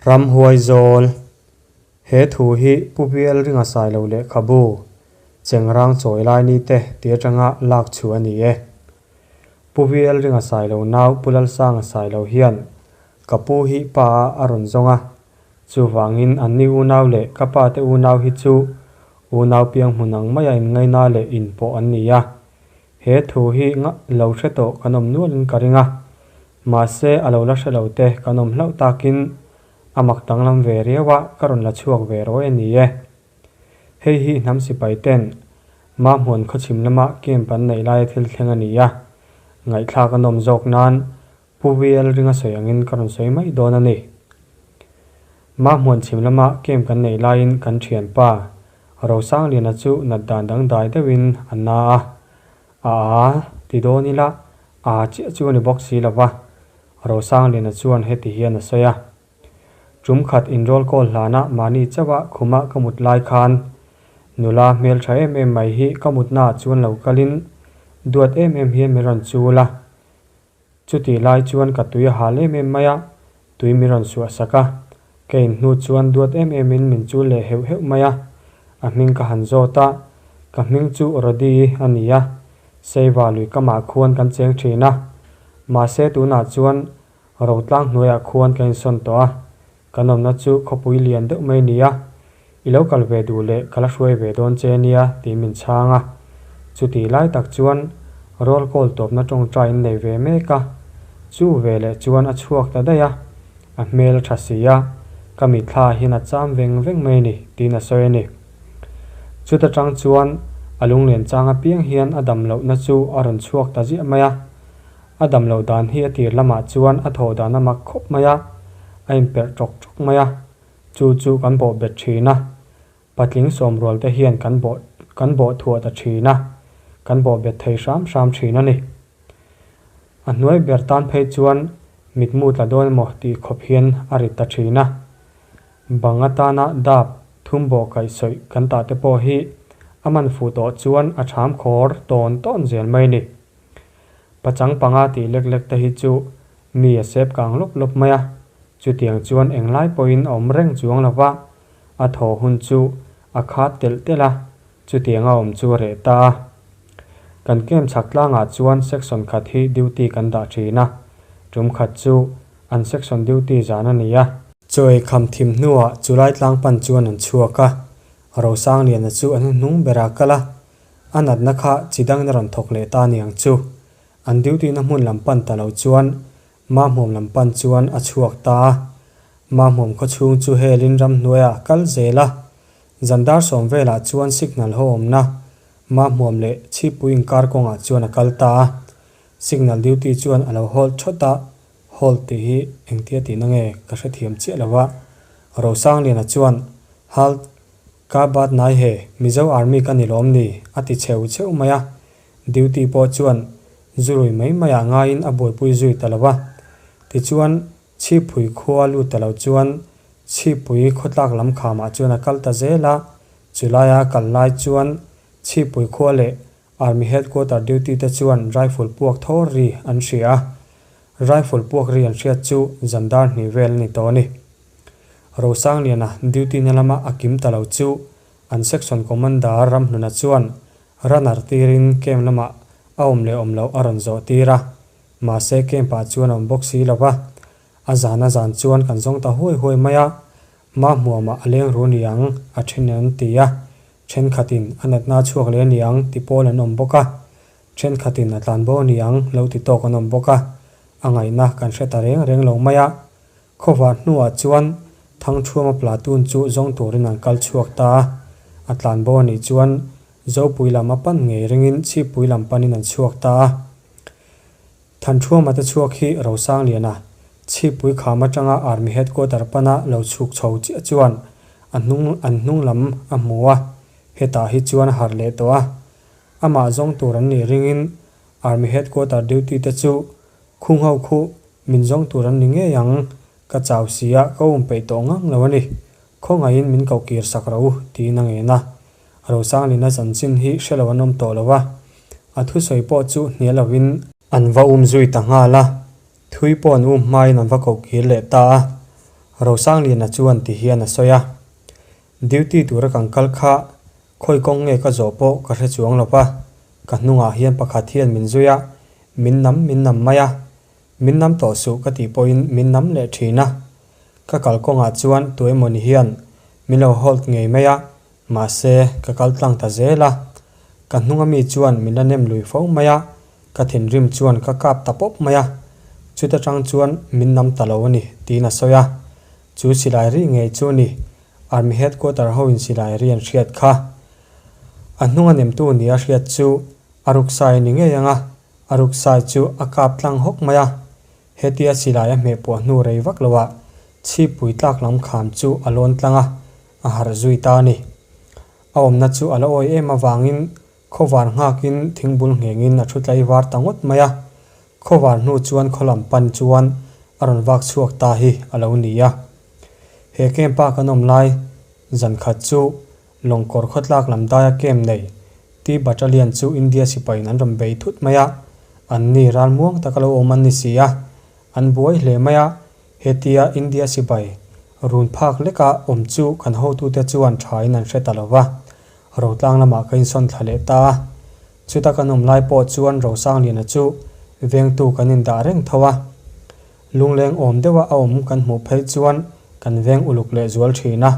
Ramhuai zawl, He thu hi Pu Bial ringa sai lo lehkhabu, Chengrang chawi lai ni te ti atanga lak chhuah a ni e. Pu Bial ringa sai lo nau Pu Lalsanga sai lo hian ka pu hi pa a a rawn zawng a, chuvangin anni unau leh ka pa te unau hi chu unau piang hmun ang maia inngaina leh inpawh an ni a. He thu hi lo hre tawh kan awm nualin ka ring a, Mahse, a lo la hre lo te kan awm hlauh takin a mak danglam ve riau a, ka rawn la chhuak ve rawi a ni e. Hei hi hnam sipai ten Mahmuan khawchhim lama camp an neih laia thil thleng a ni a, ngaihthlak a nawm zawk nan Pu VL ringa sawi angin ka rawn sawi mai dawn a ni. Mahmuan chhim lama camp kan neih laiin kan thianpa Rosangliana chu nat dan dangdai deuhin a na a, A a, ti dawn ila, a chiah chu a ni bawk si lo va, Rosangliana chuan heti hian a sawi a. Tum khat inrawl kawl hlana mahni chauha khuma ka mut lai khan nula hmel tha em em mai hi ka mutnaah chuan lo kalin duat em em hian min rawn chul a. Chutih lai chuan ka tui a hal em em mai a, tui min rawn suah sak a. Ka in hnu chuan duat em em in min chul leh heuh heuh mai a. A hming ka han zawt a, ka hming chu Rody a ni a, Seiva lui kamah khuan kan cheng thin a. Mahse tunah chuan Rotlang hnuaiah khuan ka insawn tawh a, kan awmna chu khawpui lian deuh mai a ni a, I lo kal ve duh leh ka la hruai ve dawn che nia tih min chhang a. Chutih lai tak chuan roll call tawpna tawngtai in nei ve mek a, chu ve leh chuan a chhuak ta daih a, a hmel a tha si a, ka mitthla hian a cham veng veng mai a ni tiin a sawi a ni. Chuta tang chuan a lunglen chang apiang hian a dam lohna chu a rawn chhuak ta ziah mai a, a dam loh dan hi a tir lamah chuan a thawh dan a mak khawp mai a, a inperh tawk tawk mai a. Chu chu kan bawh bet thin a, patling sawmrual te hian kan bawh kan bawh thuah ta thin a, kan bawh bet thei hram hram thin a ni. A hnuai ber tan phei chuan mitmu tla dawn emaw tih khawp hian a rit ta thin a. Bang atana dap thum bawh kaih sawih kan tah te pawh hi a man fuh tawh chuan a ṭham khawr tawn tawn zel mai a ni. Pachang panga tih lek lek te hi chu Mi a sep kang lawp lawp mai a, chutiang chuan englai pawhin a awm reng chuang lo va, a thaw hun chu a khat telh telh a, chutiang a awm chu a reh ta a. Kan camp chhak tlangah chuan section khat hi duty kan dah thin a, tum khat chu an section duty zan a ni a. Chawi kham thim hnuah chulai tlang pan chuan an chhuak a, Rosangliana chu a hnuhnung berah kal a, a natna kha chi dangin a rawn thawk leh ta niang chu. An duty na hmun lam pan ta lo chuan Mahmuam lam pan chuan a chhuak ta a. Mahmuam khawchhung chu helin ramhnuaiah a kal zel a. Zandar sawm velah chuan signal ho awmna Mahmuam leh Chhipui inkar kawngah chuan a kal ta a. Signal duty chuan a lo hold thawt a, hold tih hi engtia tihna nge ka hrethiam chiah lo a. Rosangliana chuan halt ka bat nai he Mizo Army ka ni lawm ni a ti cheu cheu mai a. Duty pawh chuan zurui mai maiah ngaiin a buaipui zui ta lo a. Tichuan, Chhipui khua lut ta lo chuan Chhipui khawtlak lam khamah chuan a kal ta zel a. Chulaia kal lai chuan Chhipui khua leh Army Headquarter duty te chuan rifle puak thawr ri an hria a. Rifle puak ri an hriat chu zandar hnih vel a ni tawh a ni. Rosangliana duty na lama a kim ta lo chu an section commander Ramhluna chuan Runner tirin camp lamah a awm leh awm loh a rawn zawh tir a, mahse camp ah chuan a awm bawk si lo va. A zan a zan chuan kan zawng ta huai huai mai a, ma hmuamah a leng ru niang a then an ti a, thenkhatin a natna a chhuak leh niang ti pawl an awm bawk a, thenkhatin a tlan bo niang lo ti tawk an awm bawk a, a ngaihna kan hre ta reng reng lo mai a. Khawvar hnuah chuan Thangthuama platoon chu zawng turin an kal chhuak ta a, a tlan bo anih chuan Zopui lam a pan ngei ringin Chhipui lam panin an chhuak ta a. Thanthuama te chhuak hi Rosangliana, Chhipui kham atanga Army Headquarter pana lo chhuk chho chiah chuan a hnung an hnung lam a hmu a, hetah hi chuan a harh leh tawh a. Amah zawng tur an nih ringin Army Headquarter duty te chu Khung ho khu min zawng tur an ni ngei ang, ka chau si a, ka um peih tawh ngang lo a ni. Khawngaihin min koh kir sak ro u, tiin a ngen a. Rosanglina chanchin hi hre lo an awm tawh lo a, a thusawi pawh chu hnial lovin. An va um zui ta nghal a, thui pawh an um hmain an va koh kir leh ta a. Rosangliana chuan ti hian a sawi a, Duty tura kan kal kha khawi kawng nge ka zawh pawh ka hre chuang lo va, ka hnungah hian pakhat hian min zui a, min nam min nam mai a, min nam tawh suh ka tih pawhin min nam leh thin a. Ka kal kawngah chuan tuemawni hian min lo hold ngei mai a, mahse ka kal tlang ta zel a. Ka hnunga mi chuan min la nem lui fo mai a, ka thinrim chuan ka kap ta pawp mai a, chuta tang chuan min nam ta lo a ni tiin a sawi a. Chu silai ri ngei chu a ni, Army Headquarter ho in silai ri an hriat kha. A hnunga nemtu nia hriat chu a ruksai a ni ngei ang a, a ruksai chu a kap tlang hawk mai a. Hetia silai a hmeh puah hnu rei vak lo ah chhipui tlak lam kham chu a lawn tlang a, a harh zui ta a ni. A awmna chu a la awi em avangin khawvar nghakin thingbul nghengin a thu tlai var ta ngawt mai a. Khawvar hnu chuan khawlam pan chuan a rawn vak chhuak ta hi a lo ni a. He camp a kan awm lai zan khat chu Lawngkawr khawtlak lam daia camp nei T Battalion chu India sipaiin an rawn bei thut mai a, anni ralmuang taka lo awm an ni si a, an buai hle mai a. Hetia India sipai run phak leka awm chu kan hotute chuan thain an hre ta lo va, Rotlang lamah ka insawn thla leh ta a. Chuta kan awm lai pawh chuan Rosangliana chu vengtu kan indah reng tho a. Lungleng awm deuha a awm kan hmuh phei chuan kan veng uluk leh zual thin a.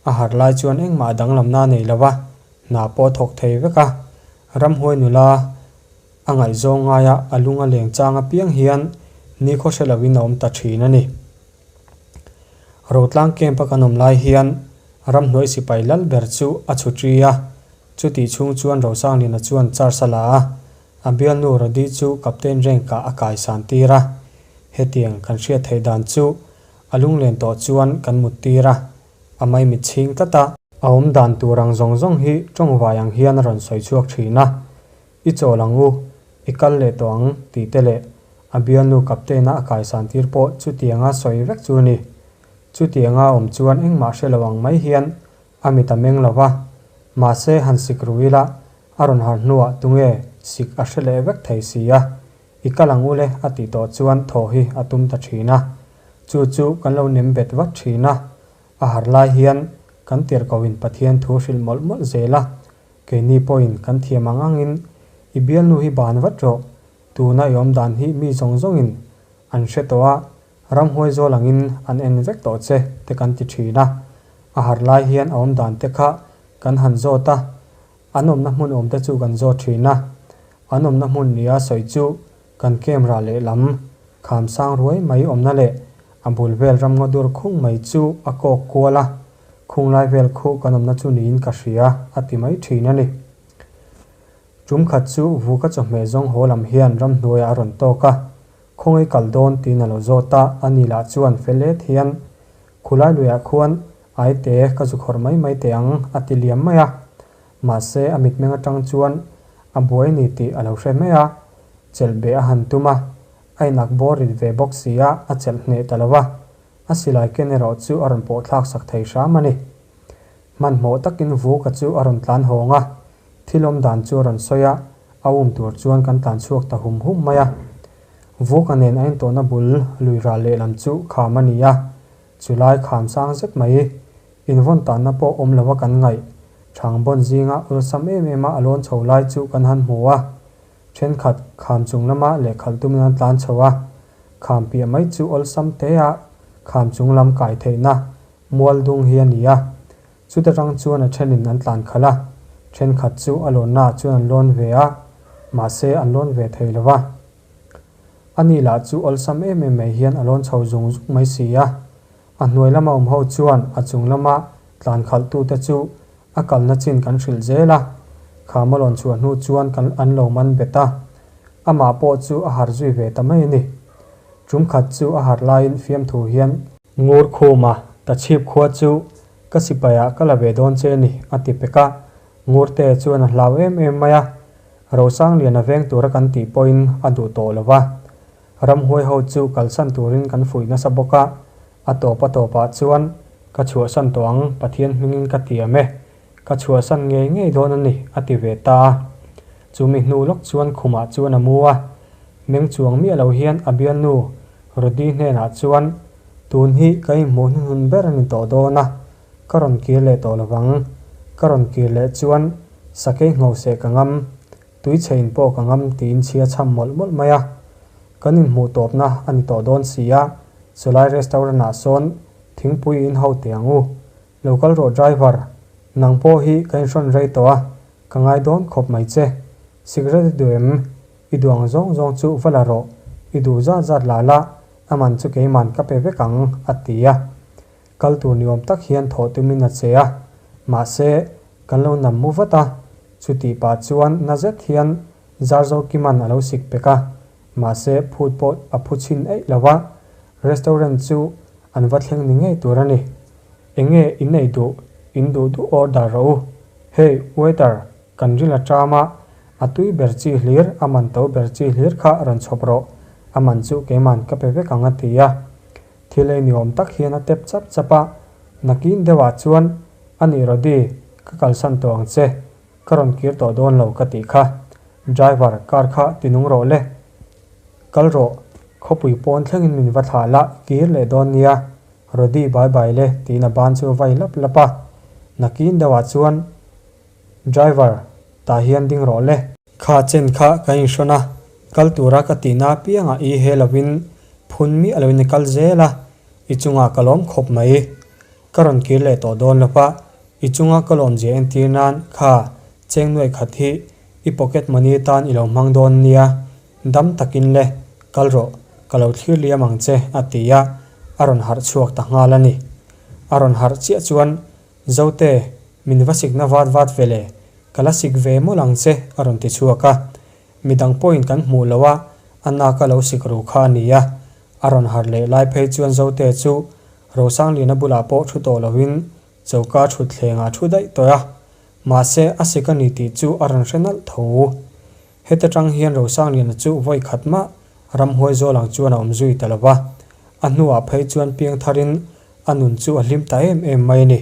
A harh lai chuan engmah danglamna a nei lo va, hna pawh a thawk thei vek a. Ramhuai nula A ngaihzawng ngaia a lung a leng chang apiang hian nikhaw hre loin a awm ta thin a ni. Rotlang camp a kan awm lai hian ramhnuai sipai lal ber chu a chhu ṭi a, chutih chhung chuan Rosangliana chuan charge a la a, a bialnu Rodi chu Captain rank ah a kaisan tir a. Hetiang kan hriat theih dan chu a lunglen tawh chuan kan mut tir a, a maimit chhing tlat a. A awm dan tur ang zawng zawng hi tawngvai ang hian a rawn sawi chhuak thin a. I chawl ang u, i kal leh tawh ang tih te leh a bialnu captain-a a kaisan tir pawh chutianga sawi vek chu a ni. Chutianga awm chuan engmah hre lo ang mai hian a mit a meng lo va, mahse han sik ru ila a rawn har hnuah tunge sik a hre leh vek thei si a, i kal ang u le a tih tawh chuan thaw hi a tum ta thin a. Chu chu kan lo nem bet vat thin a, a har lai hian kan tirhkohin Pathian thu hrilh mawlh mawlh zel a, Keini pawhin kan thiam ang angin i bialnu hi ban vat rawh, tuna i awm dan hi mi zawng zawngin an hre tawh a, ramhuai zawl angin an en vek tawh che te kan ti thin a. A harh lai hian a awm dan te kha kan han zawt a, an awmna hmun awm te chu kan zawt thin a. An awmna hmun nia sawi chu kan camera lehlam kham sang ruai mai awmna leh a bul vel ramngaw dur khung mai chu a kawk kual a, Khunglai vel khuh kan awmna chu niin ka hria, a ti mai thin a ni. Tum khat chu Vuka chawhmeh zawng haw lam hian ramhnuaiah a rawn tawk a, khawngaih kal dawn tiin a lo zawt a, a ni lah chuan fel et hian, Khulai luiah khuan aite ka zu khawrh mai mai teh ang, a ti liam mai a. Mahse a mitmeng atang chuan a buai ni tih a lo hre mai a, chelh beh a han tum a, a inak bawr rit ve bawk si a, a chelh hneh ta lo va. A silai ken erawh chu a rawn pawh thlak sak thei hram a ni. Hmanhmawh takin Vuka chu a rawn tlan hawng a, thil awm dan chu a rawn sawi a, a um tur chuan kan tlan chhuak ta hum hum mai a. Vuka nen a intawhna bul lui ral lehlam chu kham a ni a, chulai kham sang zet mai. Invawn tanna pawh awm lova kan ngaih. Thangbawn zinga awlsam em em a a lawn chho lai chu kan han hmu a. Thenkhat kham chung lama lehkhalh tumin an tlan chho a, kham piah mai chu awlsam te a kham chung lam kai theihna mual dung hi a ni a. Chuta tang chuan a thenin an tlan khalh a, thenkhat chu a lawnnaah chuan an lawn ve a, mahse an lawn ve thei lo va. Ani lah chu awlsam em em mai hian a lawn chho zung zung mai si a. A hnuai lama awm ho chuan a chung lama tlan khalhtute chu A kalna chin kan hrilh zel a, kham a lawn chhuah hnu chuan kan an lo man bet a, amah pawh chu a harh zui ve ta mai a ni. Tum khat chu a harh laiin fiamthu hian. Ngur khuma ta chhip khua chu ka sipaiah ka la ve dawn che a ni, a ti pek a. Ngurte chuan a hlau em em mai a, Rosangliana veng tura kan tih pawhin a duh tawh lo va. Ramhuai ho chu kalsan turin kan fuih nasa bawk a, A tawp a tawpah chuan ka chhuahsan tawh ang, Pathian hmingin ka tiam e, ka chhuahsan ngei ngei dawn a ni, a ti ve ta a. Chumi hnu lawk chuan khumah chuan a mu a, meng chuang miah lo hian a bialnu Rody hnenah chuan, Tun hi ka inhmuh hnuhnun ber a ni tawh dawn a, ka rawn kir leh tawh lovang. Ka rawn kir leh chuan sakei nghoseh ka ngam, tuichhe in pawh ka ngam tiin chhia chham mawlh mawlh mai a. Kan inhmuh tawpna a ni tawh dawn si a, chulai restaurant ah sawn thingpui in ho teh ang u. Lo kal rawh driver, nang pawh hi ka inhrawn rei tawh a, ka ngai dawn khawp mai che. Cigarette i duh em? I duh ang zawng zawng chu va la rawh, i duh zat zat la la, a man chu keiman ka pe vek ang, a ti a. Kal tur ni awm tak hian thawh tumin a che a, mahse, kan lo nam mu vat a, chutih pah chuan na zet hian Zarzokiman a lo sik pek a, mahse, phut pawh a phu chhin eih lo va, restaurant chu an va thleng ni ngei tur a ni. Enge in ei duh, in duh duh order rawh u. Hey, waiter, Kan ril a ṭam a, a tui ber chi hlir, a man to ber chi hlir kha rawn chhawp rawh, a man chu keiman ka pe vek ang a ti a. Thil ei ni awm tak hian a tep chap chap a, nakin deuhah chuan, A nih Rody, ka kalsan tawh ang che, ka rawn kir tawh dawn lo ka tih kha. Driver, car kha ti nung rawh le. Kal rawh, khawpui pawn thlengin min va thlah la, kir leh dawn nia. Rody, bye bye le, tiin a ban chu a vai lap lap a. Nakin deuhah chuan, Driver, tah hian ding rawh le. Kha chen kha ka inhrawn a, kal tura ka tihna apiangah i he lovin phun miah loin i kal zel a, i chungah ka lawm khawp mai. Ka rawn kir leh tawh dawn lova, i chunga ka lawmzia entir nan kha cheng nuaih khat hi i pocket money tan i lo hmang dawn nia, dam takin le, kal rawh, ka lo thlir liam ang che, a ti a, a rawn harh chhuak ta nghal a ni. A rawn harh chiah chuan Zote, min va sikna vat vat ve le, ka la sik ve mawlh ang che, a rawn ti chhuak a. Midang pawhin kan hmuh loh a, a nak a lo sik ru kha a ni a. A rawn harh leh lai phei chuan Zote chu Rosangliana bulah pawh thu tawh loin choka thutthlengah a thu daih tawh a. Mahse, a sik a ni tih chu a rawn hre nalh tho. Heta tang hian Rosangliana chu vawi khat mah ramhuai zawl ang chuan a awm zui ta lo va. A hnuah phei chuan piangtharin a nun chu a hlim ta em em mai a ni.